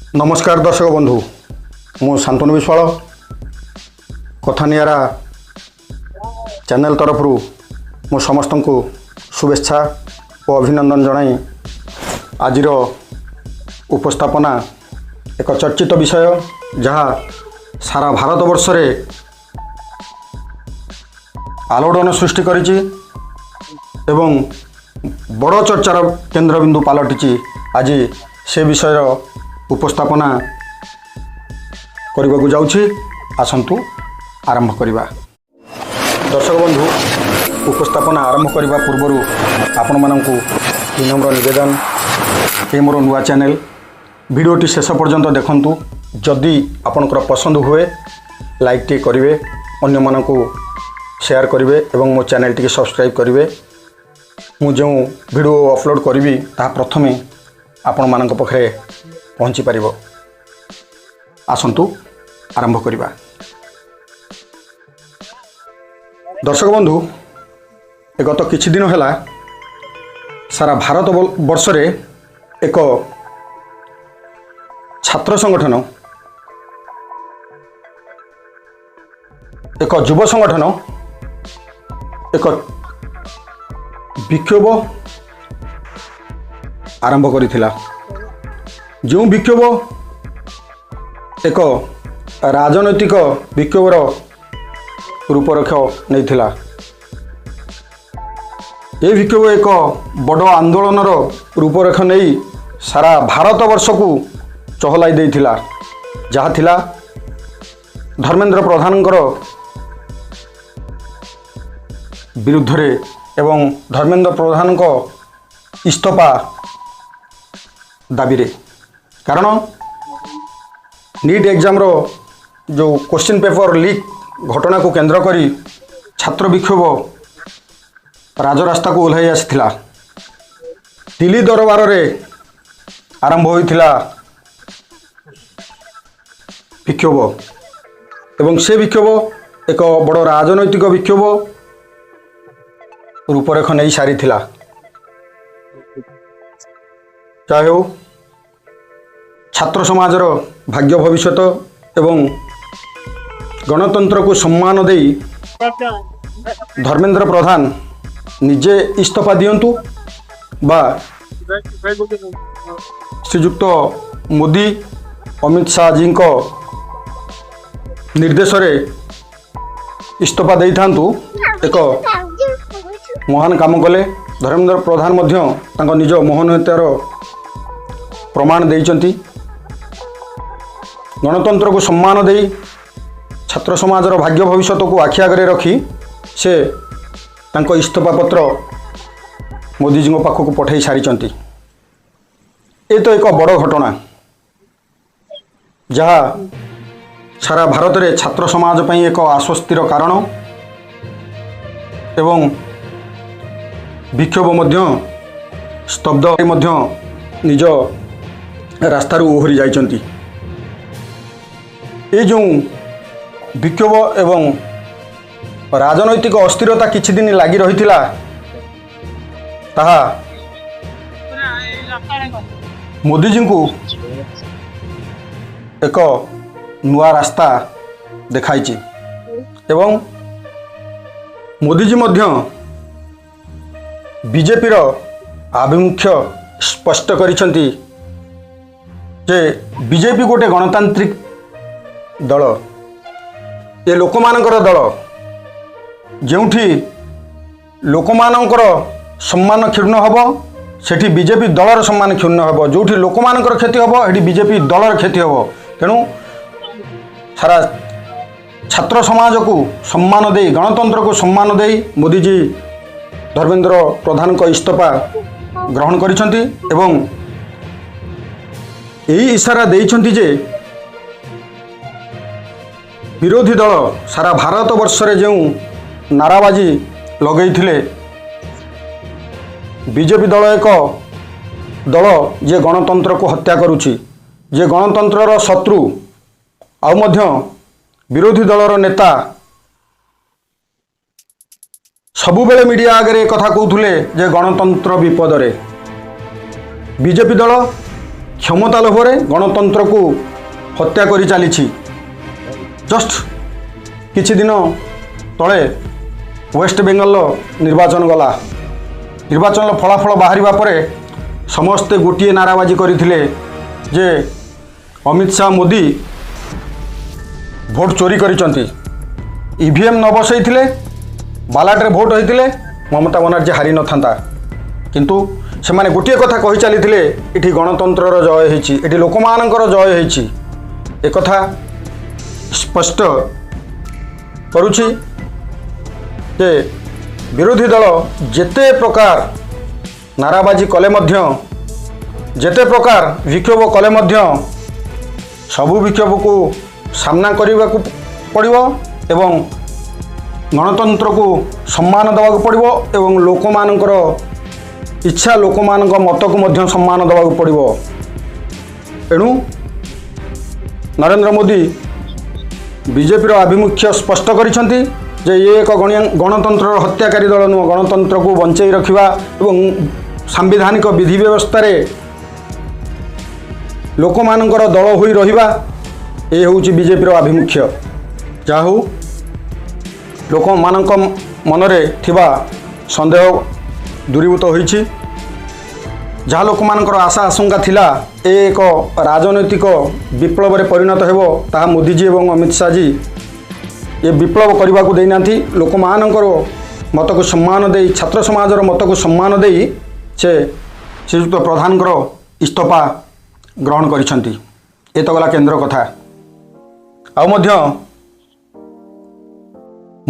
ନମସ୍କାର ଦର୍ଶକ ବନ୍ଧୁ, ମୁଁ ଶାନ୍ତନୁ ବିଶ୍ୱାଳ। କଥା ନିଆରା ଚ୍ୟାନେଲ ତରଫରୁ ମୁଁ ସମସ୍ତଙ୍କୁ ଶୁଭେଚ୍ଛା ଓ ଅଭିନନ୍ଦନ ଜଣାଇ ଆଜିର ଉପସ୍ଥାପନା ଏକ ଚର୍ଚ୍ଚିତ ବିଷୟ, ଯାହା ସାରା ଭାରତବର୍ଷରେ ଆଲୋଡ଼ନ ସୃଷ୍ଟି କରିଛି ଏବଂ ବଡ଼ ଚର୍ଚ୍ଚାର କେନ୍ଦ୍ରବିନ୍ଦୁ ପାଲଟିଛି। ଆଜି ସେ ବିଷୟର ଉପସ୍ଥାପନା କରିବାକୁ ଯାଉଛି। ଆସନ୍ତୁ ଆରମ୍ଭ କରିବା। ଦର୍ଶକ ବନ୍ଧୁ, ଉପସ୍ଥାପନା ଆରମ୍ଭ କରିବା ପୂର୍ବରୁ ଆପଣମାନଙ୍କୁ ବିନମ୍ର ନିବେଦନ, ଏ ମୋର ନୂଆ ଚ୍ୟାନେଲ, ଭିଡ଼ିଓଟି ଶେଷ ପର୍ଯ୍ୟନ୍ତ ଦେଖନ୍ତୁ। ଯଦି ଆପଣଙ୍କର ପସନ୍ଦ ହୁଏ, ଲାଇକ୍ ଟିକେ କରିବେ, ଅନ୍ୟମାନଙ୍କୁ ସେୟାର କରିବେ ଏବଂ ମୋ ଚ୍ୟାନେଲଟିକି ସବସ୍କ୍ରାଇବ୍ କରିବେ। ମୁଁ ଯେଉଁ ଭିଡ଼ିଓ ଅପଲୋଡ଼ କରିବି, ତାହା ପ୍ରଥମେ ଆପଣମାନଙ୍କ ପାଖରେ ପହଞ୍ଚି ପାରିବ। ଆସନ୍ତୁ ଆରମ୍ଭ କରିବା। ଦର୍ଶକ ବନ୍ଧୁ, ଏ ଗତ କିଛି ଦିନ ହେଲା ସାରା ଭାରତ ବର୍ଷରେ ଏକ ଛାତ୍ର ସଂଗଠନ, ଏକ ଯୁବ ସଂଗଠନ ଏକ ବିକ୍ଷୋଭ ଆରମ୍ଭ କରିଥିଲା, ଯେଉଁ ବିକ୍ଷୋଭ ଏକ ରାଜନୈତିକ ବିକ୍ଷୋଭର ରୂପରେଖ ନେଇଥିଲା। ଏ ବିକ୍ଷୋଭ ଏକ ବଡ଼ ଆନ୍ଦୋଳନର ରୂପରେଖ ନେଇ ସାରା ଭାରତବର୍ଷକୁ ଚହଲାଇ ଦେଇଥିଲା, ଯାହା ଥିଲା ଧର୍ମେନ୍ଦ୍ର ପ୍ରଧାନଙ୍କର ବିରୁଦ୍ଧରେ ଏବଂ ଧର୍ମେନ୍ଦ୍ର ପ୍ରଧାନଙ୍କ ଇସ୍ତଫା ଦାବିରେ। କାରଣ ନିଟ୍ ଏକ୍ଜାମ୍ର ଯେଉଁ କୋଶ୍ଚିନ୍ ପେପର୍ ଲିକ୍ ଘଟଣାକୁ କେନ୍ଦ୍ର କରି ଛାତ୍ର ବିକ୍ଷୋଭ ରାଜରାସ୍ତାକୁ ଓହ୍ଲାଇ ଆସିଥିଲା। ଦିଲ୍ଲୀ ଦରବାରରେ ଆରମ୍ଭ ହୋଇଥିଲା ବିକ୍ଷୋଭ ଏବଂ ସେ ବିକ୍ଷୋଭ ଏକ ବଡ଼ ରାଜନୈତିକ ବିକ୍ଷୋଭ ରୂପରେଖ ନେଇ ସାରିଥିଲା। ଯାହା ହେଉ, ଛାତ୍ର ସମାଜର ଭାଗ୍ୟ ଭବିଷ୍ୟତ ଏବଂ ଗଣତନ୍ତ୍ରକୁ ସମ୍ମାନ ଦେଇ ଧର୍ମେନ୍ଦ୍ର ପ୍ରଧାନ ନିଜେ ଇସ୍ତଫା ଦିଅନ୍ତୁ ବା ଶ୍ରୀଯୁକ୍ତ ମୋଦି, ଅମିତ ଶାହାଜୀଙ୍କ ନିର୍ଦ୍ଦେଶରେ ଇସ୍ତଫା ଦେଇଥାନ୍ତୁ, ଏକ ମହାନ କାମ କଲେ। ଧର୍ମେନ୍ଦ୍ର ପ୍ରଧାନ ମଧ୍ୟ ତାଙ୍କ ନିଜ ମହନୀୟତାର ପ୍ରମାଣ ଦେଇଛନ୍ତି। ଗଣତନ୍ତ୍ରକୁ ସମ୍ମାନ ଦେଇ, ଛାତ୍ର ସମାଜର ଭାଗ୍ୟ ଭବିଷ୍ୟତକୁ ଆଖି ଆଗରେ ରଖି ସେ ତାଙ୍କ ଇସ୍ତଫା ପତ୍ର ମୋଦିଜୀଙ୍କ ପାଖକୁ ପଠାଇ ସାରିଛନ୍ତି। ଏ ତ ଏକ ବଡ଼ ଘଟଣା, ଯାହା ସାରା ଭାରତରେ ଛାତ୍ର ସମାଜ ପାଇଁ ଏକ ଆଶ୍ୱସ୍ତିର କାରଣ ଏବଂ ବିକ୍ଷୋଭ ମଧ୍ୟ ସ୍ତବ୍ଧ ମଧ୍ୟ ନିଜ ରାସ୍ତାରୁ ଓହରି ଯାଇଛନ୍ତି। ଏ ଯେଉଁ ବିକ୍ଷୋଭ ଏବଂ ରାଜନୈତିକ ଅସ୍ଥିରତା କିଛି ଦିନ ଲାଗି ରହିଥିଲା, ତାହା ମୋଦିଜୀଙ୍କୁ ଏକ ନୂଆ ରାସ୍ତା ଦେଖାଇଛି ଏବଂ ମୋଦିଜୀ ମଧ୍ୟ ବିଜେପିର ଆଭିମୁଖ୍ୟ ସ୍ପଷ୍ଟ କରିଛନ୍ତି ଯେ ବିଜେପି ଗୋଟେ ଗଣତାନ୍ତ୍ରିକ ଦଳ, ଏ ଲୋକମାନଙ୍କର ଦଳ। ଯେଉଁଠି ଲୋକମାନଙ୍କର ସମ୍ମାନ କ୍ଷୁଣ୍ଣ ହେବ, ସେଠି ବିଜେପି ଦଳର ସମ୍ମାନ କ୍ଷୁଣ୍ଣ ହେବ। ଯେଉଁଠି ଲୋକମାନଙ୍କର କ୍ଷତି ହେବ, ସେଠି ବିଜେପି ଦଳର କ୍ଷତି ହେବ। ତେଣୁ ସାରା ଛାତ୍ର ସମାଜକୁ ସମ୍ମାନ ଦେଇ, ଗଣତନ୍ତ୍ରକୁ ସମ୍ମାନ ଦେଇ ମୋଦିଜୀ ଧର୍ମେନ୍ଦ୍ର ପ୍ରଧାନଙ୍କ ଇସ୍ତଫା ଗ୍ରହଣ କରିଛନ୍ତି ଏବଂ ଏହି ଇସାରା ଦେଇଛନ୍ତି ଯେ ବିରୋଧୀ ଦଳ ସାରା ଭାରତବର୍ଷରେ ଯେଉଁ ନାରାବାଜି ଲଗେଇଥିଲେ, ବିଜେପି ଦଳ ଏକ ଦଳ ଯିଏ ଗଣତନ୍ତ୍ରକୁ ହତ୍ୟା କରୁଛି, ଯିଏ ଗଣତନ୍ତ୍ରର ଶତ୍ରୁ, ଆଉ ମଧ୍ୟ ବିରୋଧୀ ଦଳର ନେତା ସବୁବେଳେ ମିଡ଼ିଆ ଆଗରେ କଥା କହୁଥିଲେ ଯେ ଗଣତନ୍ତ୍ର ବିପଦରେ, ବିଜେପି ଦଳ କ୍ଷମତା ଲୋଭରେ ଗଣତନ୍ତ୍ରକୁ ହତ୍ୟା କରି ଚାଲିଛି। ଜଷ୍ଟ କିଛି ଦିନ ତଳେ ୱେଷ୍ଟ ବେଙ୍ଗଲର ନିର୍ବାଚନ ଗଲା। ନିର୍ବାଚନର ଫଳାଫଳ ବାହାରିବା ପରେ ସମସ୍ତେ ଗୋଟିଏ ନାରାବାଜି କରିଥିଲେ ଯେ ଅମିତ ଶାହ, ମୋଦି ଭୋଟ ଚୋରି କରିଛନ୍ତି। ଇଭିଏମ୍ ନ ବସେଇଥିଲେ, ବାଲାଟରେ ଭୋଟ ହୋଇଥିଲେ ମମତା ବାନାର୍ଜୀ ହାରି ନଥାନ୍ତା। କିନ୍ତୁ ସେମାନେ ଗୋଟିଏ କଥା କହି ଚାଲିଥିଲେ, ଏଠି ଗଣତନ୍ତ୍ରର ଜୟ ହେଇଛି, ଏଠି ଲୋକମାନଙ୍କର ଜୟ ହେଇଛି। ଏକଥା ସ୍ପଷ୍ଟ କରୁଛି ଯେ ବିରୋଧୀ ଦଳ ଯେତେ ପ୍ରକାର ନାରାବାଜି କଲେ ମଧ୍ୟ, ଯେତେ ପ୍ରକାର ବିକ୍ଷୋଭ କଲେ ମଧ୍ୟ, ସବୁ ବିକ୍ଷୋଭକୁ ସାମ୍ନା କରିବାକୁ ପଡ଼ିବ ଏବଂ ଗଣତନ୍ତ୍ରକୁ ସମ୍ମାନ ଦେବାକୁ ପଡ଼ିବ ଏବଂ ଲୋକମାନଙ୍କର ଇଚ୍ଛା, ଲୋକମାନଙ୍କ ମତକୁ ମଧ୍ୟ ସମ୍ମାନ ଦେବାକୁ ପଡ଼ିବ। ଏଣୁ ନରେନ୍ଦ୍ର ମୋଦି ବିଜେପିର ଆଭିମୁଖ୍ୟ ସ୍ପଷ୍ଟ କରିଛନ୍ତି ଯେ ଇଏ ଏକ ଗଣତନ୍ତ୍ରର ହତ୍ୟାକାରୀ ଦଳ ନୁହଁ। ଗଣତନ୍ତ୍ରକୁ ବଞ୍ଚେଇ ରଖିବା ଏବଂ ସାମ୍ବିଧାନିକ ବିଧି ବ୍ୟବସ୍ଥାରେ ଲୋକମାନଙ୍କର ଦଳ ହୋଇ ରହିବା, ଏ ହେଉଛି ବିଜେପିର ଆଭିମୁଖ୍ୟ। ଯାହା ହେଉ, ଲୋକମାନଙ୍କ ମନରେ ଥିବା ସନ୍ଦେହ ଦୂରୀଭୂତ ହୋଇଛି। ଯାହା ଲୋକମାନଙ୍କର ଆଶା ଆଶଙ୍କା ଥିଲା ଏ ଏକ ରାଜନୈତିକ ବିପ୍ଳବରେ ପରିଣତ ହେବ, ତାହା ମୋଦିଜୀ ଏବଂ ଅମିତ ଶାହଜୀ ଏ ବିପ୍ଳବ କରିବାକୁ ଦେଇନାହାନ୍ତି। ଲୋକମାନଙ୍କର ମତକୁ ସମ୍ମାନ ଦେଇ, ଛାତ୍ର ସମାଜର ମତକୁ ସମ୍ମାନ ଦେଇ ସେ ଶ୍ରୀଯୁକ୍ତ ପ୍ରଧାନଙ୍କର ଇସ୍ତଫା ଗ୍ରହଣ କରିଛନ୍ତି। ଏ ତ ଗଲା କେନ୍ଦ୍ର କଥା। ଆଉ ମଧ୍ୟ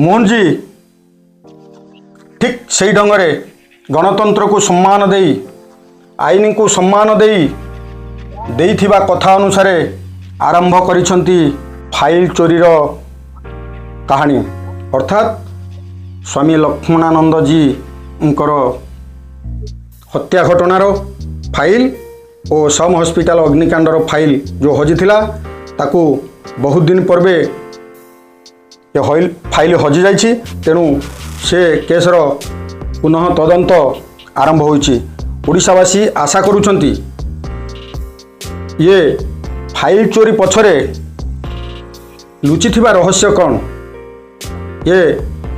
ମୋହନଜୀ ଠିକ୍ ସେଇ ଢଙ୍ଗରେ ଗଣତନ୍ତ୍ରକୁ ସମ୍ମାନ ଦେଇ, ଆଇନକୁ ସମ୍ମାନ ଦେଇ, ଦେଇଥିବା କଥା ଅନୁସାରେ ଆରମ୍ଭ କରିଛନ୍ତି ଫାଇଲ୍ ଚୋରିର କାହାଣୀ। ଅର୍ଥାତ୍ ସ୍ୱାମୀ ଲକ୍ଷ୍ମଣାନନ୍ଦଜୀଙ୍କର ହତ୍ୟା ଘଟଣାର ଫାଇଲ୍ ଓ ସମ୍ ହସ୍ପିଟାଲ ଅଗ୍ନିକାଣ୍ଡର ଫାଇଲ୍ ଯେଉଁ ହଜିଥିଲା, ତାକୁ ବହୁତ ଦିନ ପୂର୍ବେ ଏ ଫାଇଲ୍ ହଜିଯାଇଛି। ତେଣୁ ସେ କେସ୍ର ପୁନଃ ତଦନ୍ତ ଆରମ୍ଭ ହୋଇଛି। ଓଡ଼ିଶାବାସୀ ଆଶା କରୁଛନ୍ତି, ଇଏ ଫାଇଲ୍ ଚୋରି ପଛରେ ଲୁଚିଥିବା ରହସ୍ୟ କ'ଣ? ଇଏ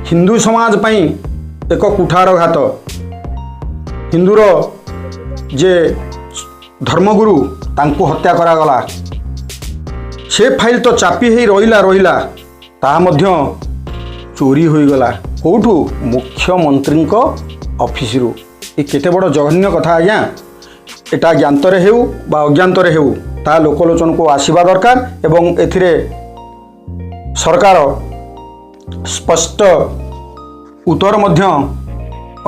ହିନ୍ଦୁ ସମାଜ ପାଇଁ ଏକ କୁଠାରଘାତ। ହିନ୍ଦୁର ଯେ ଧର୍ମଗୁରୁ, ତାଙ୍କୁ ହତ୍ୟା କରାଗଲା। ସେ ଫାଇଲ୍ ତ ଚାପି ହେଇ ରହିଲା ରହିଲା, ତାହା ମଧ୍ୟ ଚୋରି ହୋଇଗଲା। କେଉଁଠୁ? ମୁଖ୍ୟମନ୍ତ୍ରୀଙ୍କ ଅଫିସରୁ। ଏ କେତେ ବଡ଼ ଜଘନ୍ୟ କଥା ଆଜ୍ଞା! ଏଟା ଜ୍ଞାତରେ ହେଉ ବା ଅଜ୍ଞାତରେ ହେଉ, ତାହା ଲୋକଲୋଚନକୁ ଆସିବା ଦରକାର ଏବଂ ଏଥିରେ ସରକାର ସ୍ପଷ୍ଟ ଉତ୍ତର ମଧ୍ୟ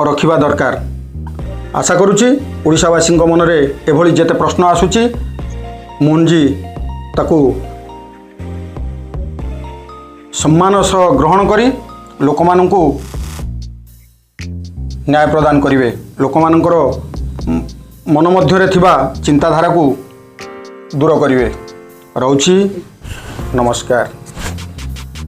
ରଖିବା ଦରକାର। ଆଶା କରୁଛି, ଓଡ଼ିଶାବାସୀଙ୍କ ମନରେ ଏଭଳି ଯେତେ ପ୍ରଶ୍ନ ଆସୁଛି, ମୋହନଜୀ ତାକୁ ସମ୍ମାନ ସହ ଗ୍ରହଣ କରି ଲୋକମାନଙ୍କୁ ନ୍ୟାୟ ପ୍ରଦାନ କରିବେ, ଲୋକମାନଙ୍କର ମନ ମଧ୍ୟରେ ଥିବା ଚିନ୍ତାଧାରାକୁ ଦୂର କରିବେ। ରହୁଛି, ନମସ୍କାର।